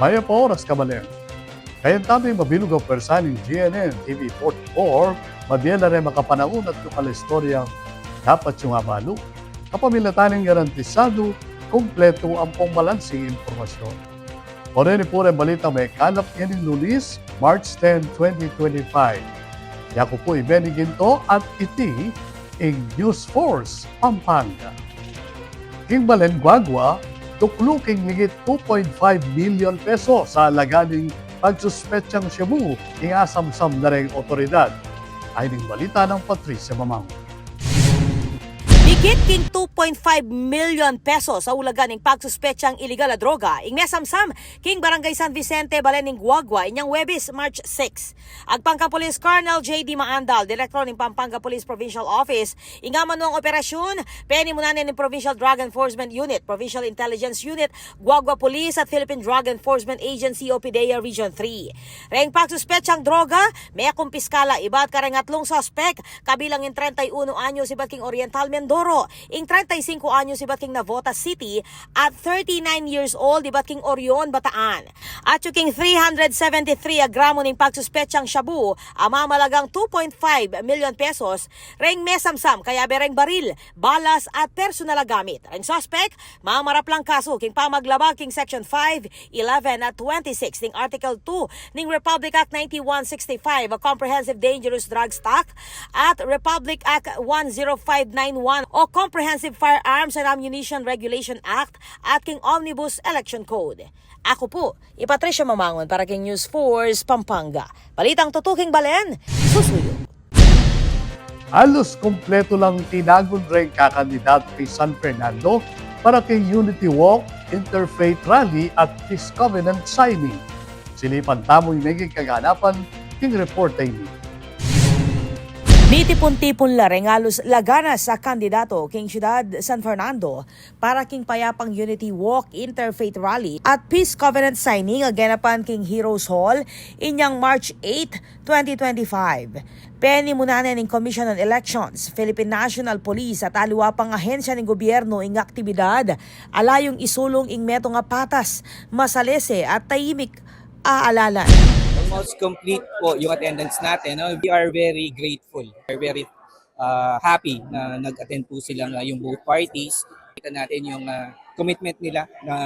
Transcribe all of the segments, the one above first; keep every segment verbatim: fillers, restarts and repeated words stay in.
Mayap a oras, kabalen. Kayabe tamu ing mabilug a pwersa ning G N N T V forty-four, mabie la reng makapanaun at lokal a istoryang dapat yung abalu. Kapamilatan ning garantisadu, kumpletu ampong balansing impormasyon. O reni pu reng balitang mekalap ngening Lunis, March ten, twenty twenty-five. Yaku pu i Benny Ginto at iti ing News Force Pampanga. King balen Guagua, tuklu king ligit two point five million pesos a alaga ning pagsuspetsang shabu ing asamsam na reng otoridad. Ayni ing balita nang Patricia Mamang. Dikit king two point five million pesos a ulaga ning pagsuspetsang iligal a droga ing mesamsam king Barangay San Vicente, balen ning Guagua, inyang Huwebes, March six. Agpang kang Police Colonel J D Maandal, Direktor ning Pampanga Police Provincial Office, ing amanuang operasyun, penimunan ne ning Provincial Drug Enforcement Unit, Provincial Intelligence Unit, Guagua Police at Philippine Drug Enforcement Agency o PDEA Region three. Reng pagsuspetsang droga, mekumpiska la ibat kareng atlung suspek, kabilang ing treinta y uno anyos ibat king Oriental Mindoro, ing treinta y cinco anyos ibat king Navotas City, at thirty-nine years old ibat king Orion, Bataan. Atyu king three hundred seventy-three a gramo ning pagsuspetsang shabu a mamalagang two point five million pesos, reng mesamsam kayabe reng baril, balas at personal a gamit. Reng suspek, mamarap lang kasu king pamaglabag king Section five, eleven at twenty-six ning Article two ning Republic Act ninety-one sixty-five, a Comprehensive Dangerous Drugs Act, at Republic Act one zero five nine one o Comprehensive Firearms and Ammunition Regulation Act at king Omnibus Election Code. Aku pu i Patricia Mamangun para king News Force Pampanga. Balitang tutuking balen, susuyu. Halos kumpletu lang tinagun reng kakandidatu king San Fernando para king Unity Walk, Interfaith Rally at Peace Covenant Signing. Silipan tamu ing meging kaganapan king report a ini. Mitipun-tipun la reng halos laganas a kandidatu king syudad San Fernando para king payapang Unity Walk, Interfaith Rally at Peace Covenant Signing a gaganapan king Heroes Hall inyang March eight, twenty twenty-five. Penimunan ne ning Commission on Elections, Philippine National Police at aliwa pang ahensya ning gobyernu ing aktibidad a layung isulung ing metung a patas, masalese at tahimik a halalan. Almost complete po yung attendance natin, no? We are very grateful. We're very, ah, happy na nag-attend po silang, ah, yung both parties. Kita natin yung, ah, commitment nila na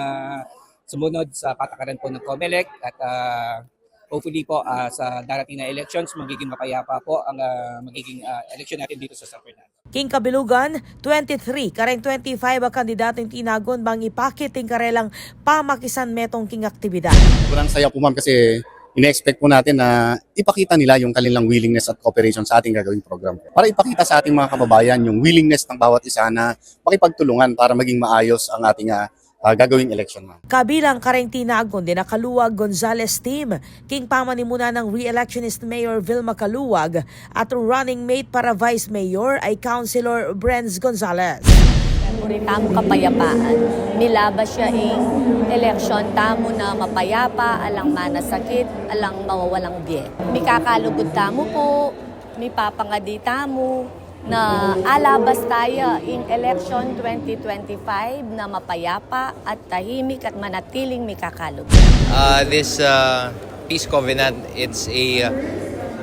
sumunod sa patakaran po ng COMELEC at, ah, hopefully po, ah, sa darating na elections, magiging mapayapa po ang, ah, magiging, ah, election natin dito sa San Fernando. King kabilugan, twenty-three kareng twenty-five a kandidatu ing tinagun bang ipakit ing karelang pamakisanmetung king aktibidad. Sobrang saya po, ma'am, kasi ine-expect po natin na ipakita nila yung kanilang willingness at cooperation sa ating gagawing program. Para ipakita sa ating mga kababayan yung willingness ng bawat isa na makipagtulungan para maging maayos ang ating, ah, ah, gagawing election, ma'am. Kabilang kareng tinagun dina Caluag Gonzales team, king pamanimunan nang re-electionist Mayor Vilma Caluag at running mate para Vice Mayor a Councilor Brenz Gonzales. Buri tamu kapayapaan. Milabas ya ing election tamu na mapayapa, alang manasakit, alang mawawalang bie. Mikakalugud tamu pu, mipapangadi tamu, na alabas taya ing election twenty twenty-five na mapayapa at tahimik at manatiling mikakalugud. Uh, this, uh, peace covenant, it's a, uh,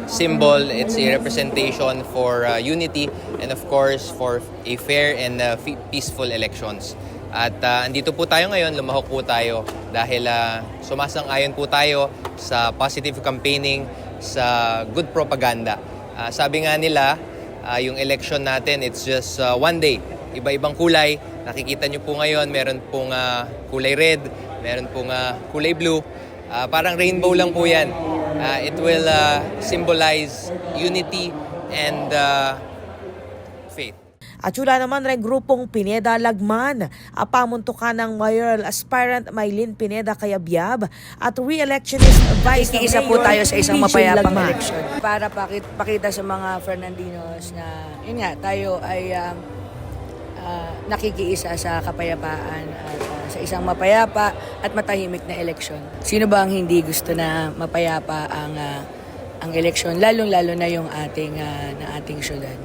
symbol, it's a representation for, uh, unity, and of course, for a fair and, uh, fe-, peaceful elections. At, uh, andito po tayo ngayon, lumahok po tayo dahil, uh, sumasang-ayon po tayo sa positive campaigning, sa good propaganda. Ah, sabi nga nila, ah, yung election natin, it's just, ah, one day. Iba-ibang kulay. Nakikita nyo po ngayon, meron pong, ah, kulay red, meron pong, ah, kulay blue. Ah, parang rainbow lang po yan. Ah, it will, ah, symbolize unity and, ah, faith. Atyu la naman reng grupung Pineda Lagman a pamuntukan nang mayoral aspirant Mylene Pineda Cayabyab at re-electionist Vice Mayor Piching Lagman. Nakikiisa po tayo sa isang mapayapang eleksyon. Para pakit-, pakita sa mga Fernandinos na, yun nga, tayo ay, ah, ah, nakikiisa sa kapayapaan at, ah, sa isang mapayapa at matahimik na eleksyon. Sino ba ang hindi gusto na mapayapa ang, ah, ang eleksyon, lalong-lalo na yung ating, ah, na ating syudad?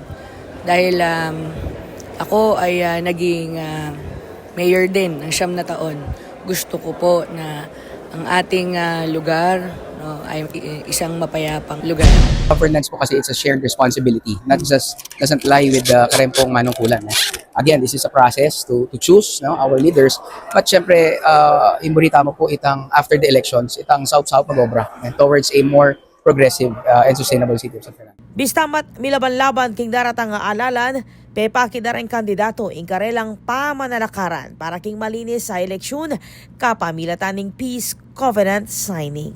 Dahil, um, ako ay, ah, naging, ah, mayor din ng siyam na taon. Gusto ko po na Ang ating, ah, lugar, no, ay i-, isang mapayapang lugar. Governance po kasi, it's a shared responsibility. Not just, doesn't lie with the karempong manungkulan, no? Again, this is a process to, to choose, no, our leaders. But syempre, ah, imburita mo po itang after the elections, itang saup-saup mag-obra and towards a more progressive, ah, and sustainable city of San Fernando. Bista mat milaban-laban king daratang a alalan, pepakit da reng kandidato ing karelang pamanalakaran para king malinis a eleksyun kapamilatan ning peace covenant signing.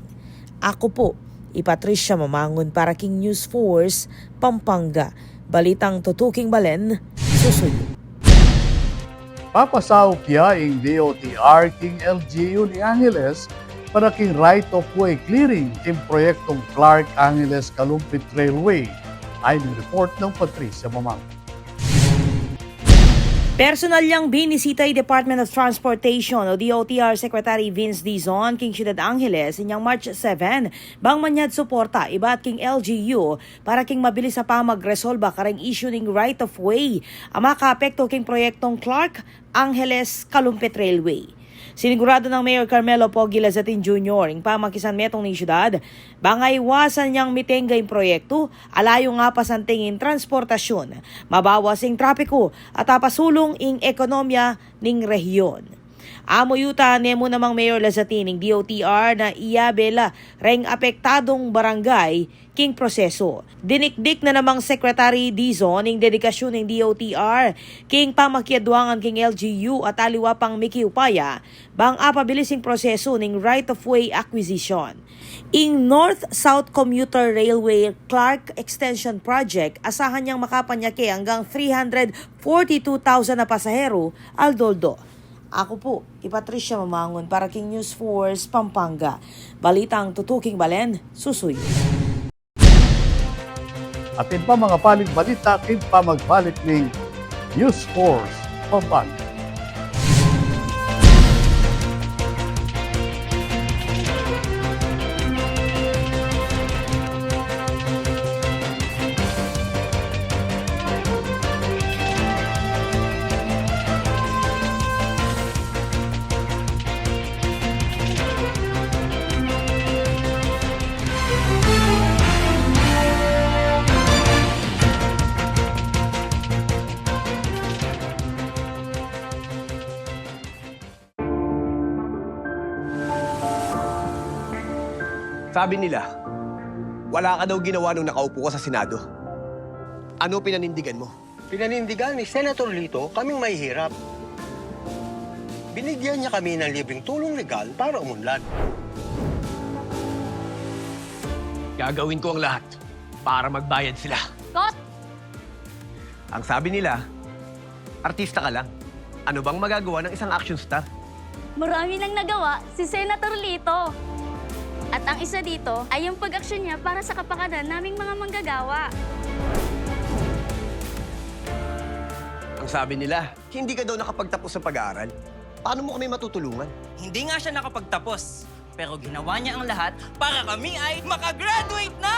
Aku pu i Patricia Mamangun para king News Force Pampanga. Balitang tutuking balen, susuyu. Papasaup ya ing D O T R king L G U ning Angeles para king right-of-way clearing king proyektong Clark Angeles Calumpit Railway. Ayon king report nang Patricia Mamangun. Personal yang binisita i Department of Transportation o D O T R Secretary Vince Dizon king Syudad Angeles inyang March seven, bang manyad suporta ibat king L G U para king mabilis a pamagresolba kareng issue ning right of way a makaapekto king proyektong Clark Angeles Calumpit Railway. Sinigurado nang Mayor Carmelo Pogi Lazatin Junior ing pamakisanmetung ning syudad bang aiwasan yang mitengga ing proyektu, ala yung apasanting ing transportasyun, mabawas ing trapiku at apasulung ing ekonomiya ning rehiyon. Amuyutan ne mu namang Mayor Lazatin ing D O T R na iyabe la reng apektadung barangay king prosesu. Dinikdik na namang Secretary Dizon ing dedikasyun ning D O T R king pamakiadwangan king L G U at aliwa pang mikiupaya bang apabilis ing prosesu ning right of way acquisition. Ing North-South Commuter Railway Clark Extension Project asahan yang makapanyake anggang three hundred forty-two thousand a pasaheru aldo-aldo. Aku pu i Patricia Mamangun para king News Force Pampanga. Balitang tutuking balen, susuyu. Atin pa manga paling balita king pamagbalik ning News Force Pampanga. Sabi nila, wala ka daw ginawa nung nakaupo ka sa Senado. Ano pinanindigan mo? Pinanindigan ni Senator Lito kaming mahihirap. Binigyan niya kami ng libreng tulong legal para umunlad. Gagawin ko ang lahat para magbayad sila. Kot! Ang sabi nila, artista ka lang. Ano bang magagawa ng isang action star? Marami nang nagawa si Senator Lito. At ang isa dito ay yung pag-aksyon niya para sa kapakanan naming mga manggagawa. Ang sabi nila, hindi ka daw nakapagtapos ng pag-aaral. Paano mo kami matutulungan? Hindi nga siya nakapagtapos, pero ginawa niya ang lahat para kami ay makagraduate na!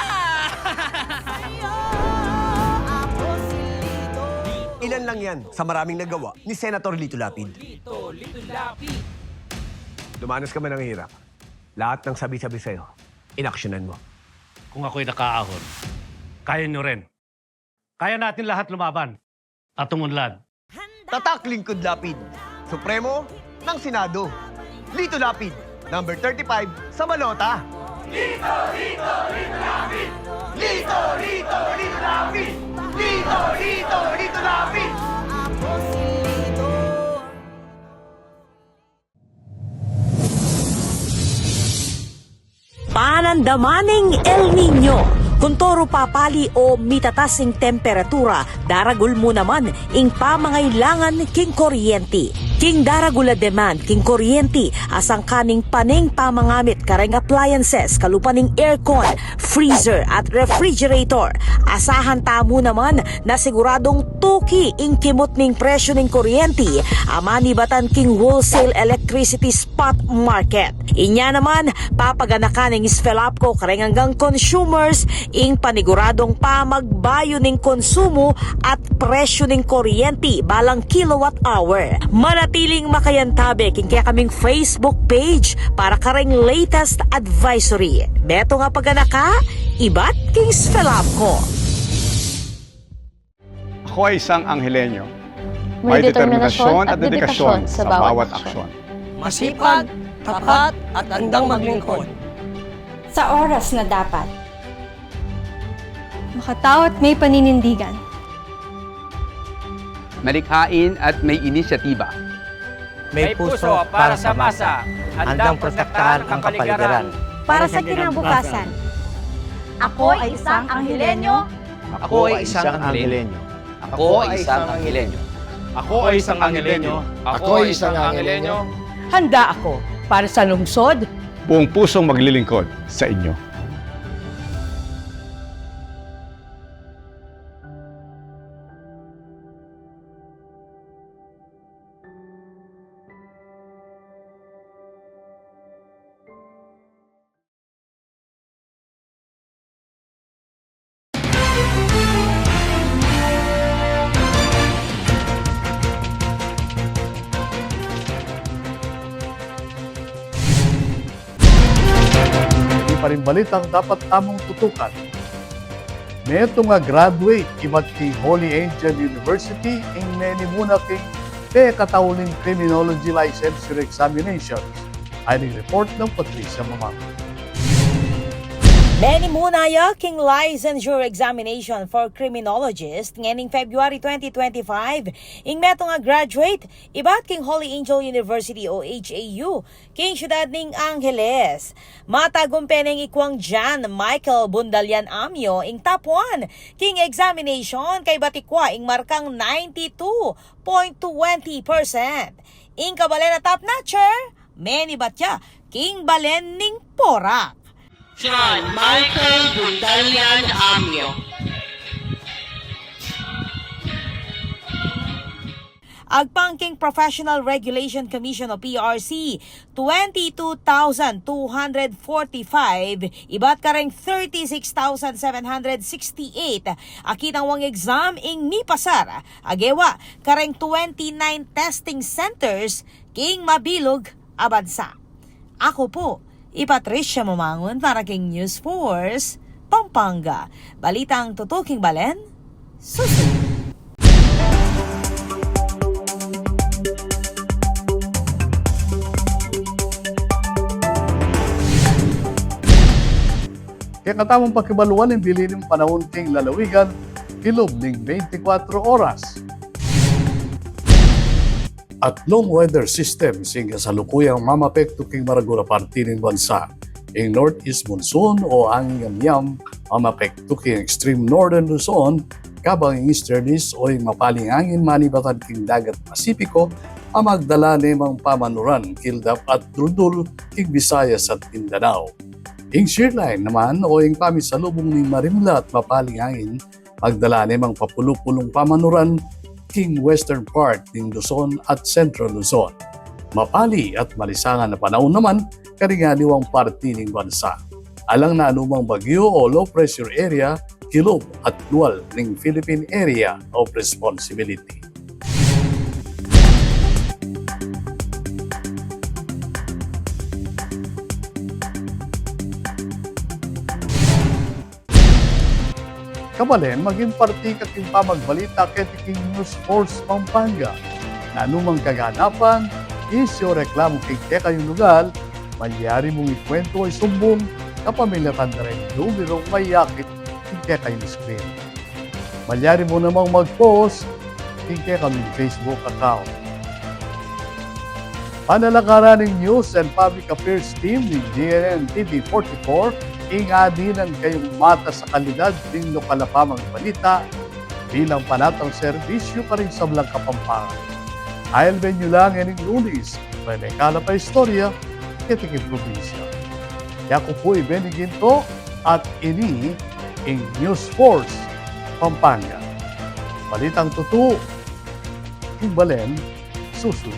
Ilan lang yan sa maraming nagawa ni Senator Lito Lapid. Dumanas ka man ng hirap, lahat ng sabi-sabi sa'yo, inaksyonan mo. Kung ako'y nakaahon, kaya nyo rin. Kaya natin lahat lumaban at umunlad. Tatak Lingkod Lapid, Supremo ng Senado. Lito Lapid, number thirty-five sa balota. Lito, Lito, Lito Lapid! Lito, Lito, Lito Lapid! Lito, Lito, Lito Lapid! Panandaman ning El Niño. Kuntoru papali o mitatas ing temperatura, daragul mu naman ing pamangailangan king kuryenti. King daragul a demand king kuryenti, asangkan ning paneng pamangamit kareng appliances, kalupa ning aircon, freezer at refrigerator. Asahan tamu naman na siguradung tuki ing kimut ning presyu ning kuryenti a manibatan king wholesale electricity spot market. Inya naman, papaganakan ning SFELAPCO kareng anggang consumers ing paniguradung pamagbayu ning konsumo at presyu ning kuryenti balang kilowatt hour. Manatiling makayantabe king kekaming Facebook page para kareng latest advisory. Metung a paganaka, ibat king Sfelabco. Ako ay isang Angelenyo. May determinasyon at dedikasyon sa bawat aksyon. Masipag, tapat, at andang maglingkod. Sa oras na dapat. Makatao at may paninindigan. Malikhain at may inisyatiba. May puso para sa masa, handang protektahan ang kapaligiran. Para sa kinabukasan. Ako ay isang Angelenyo. Ako ay isang Angelenyo. Ako ay isang Angelenyo. Ako ay isang Angelenyo. Ako ay isang Angelenyo. Handa ako para sa lungsod. Buong pusong maglilingkod sa inyo. Iba pa ring balitang dapat tamung tutukan. Metung a graduate ibat king Holy Angel University ing menimuna king pekatauling criminology licensure examinations. Ayan ing report nang Patricia Mamang. Menimuna ya king licensure examination for criminologist ngening February twenty twenty-five ing metung a graduate ibat king Holy Angel University o H A U king syudad ning Angeles. Matagumpe neng ikuang John Michael Bundalian Amio ing top one king examination kaybat ikua ing markang ninety-two point twenty percent. Ing kabalen a top notcher, menibat ya king balen ning Porac. John Michael Bundalian Amio. Agpang king Professional Regulation Commission o P R C, twenty-two thousand two hundred forty-five ibat kareng thirty-six thousand seven hundred sixty-eight a kinawang exam ing mipasar, agewa kareng twenty-nine testing centers king mabilug a bansa. Aku pu i Patricia Mamangun para king News Force Pampanga. Balitang tutuking balen, susu. Kekatamung pakibaluan ing bili ning panaun king lalawigan, kilub ning beintikwatro oras. Atlung weather systems ing kasalukuyang mamapektu king maragul a parti ning bansa. Ing northeast monsoon o angin amyam mamapektu king extreme northern Luzon, kabang ing easterlies o ing mapaling angin manibatan king dagat Pasipiko a magdala ne mang pamanuran, kildap at duldul king Visayas at Mindanao. Ing shear line naman o ing pamisalubung ning marimla at mapaling angin magdala ne mang papulu-pulung pamanuran king western part ning Luzon at Central Luzon. Mapali at malisangan a panaun naman karing aliwang parti ning bansa. Alang nanumang bagyu o low pressure area, kilub at lual ning Philippine Area of Responsibility. Kabalen, maging parti ka king pamagbalita keti king News Force Pampanga. Nanumang kaganapan, isyu o reklamu king kekayung lugal, malyari mung ikwentu o isumbung kapamilatan da reng numerung mayakit king kekayung screen. Malyari mu namang mag-post king kekaming Facebook account. Panalakaran ning News and Public Affairs Team ning G N N T V forty-four ing adinan kayung matas a kalidad ning lokal a pamagbalita bilang panatang serbisyu karing sablang Kapampangan. Ailben yu la ngening Lunis, may mekalap a istorya keti king probinsya. Yaku pu i Benny Ginto at ini ing News Force Pampanga. Balitang tutu king balen, susu.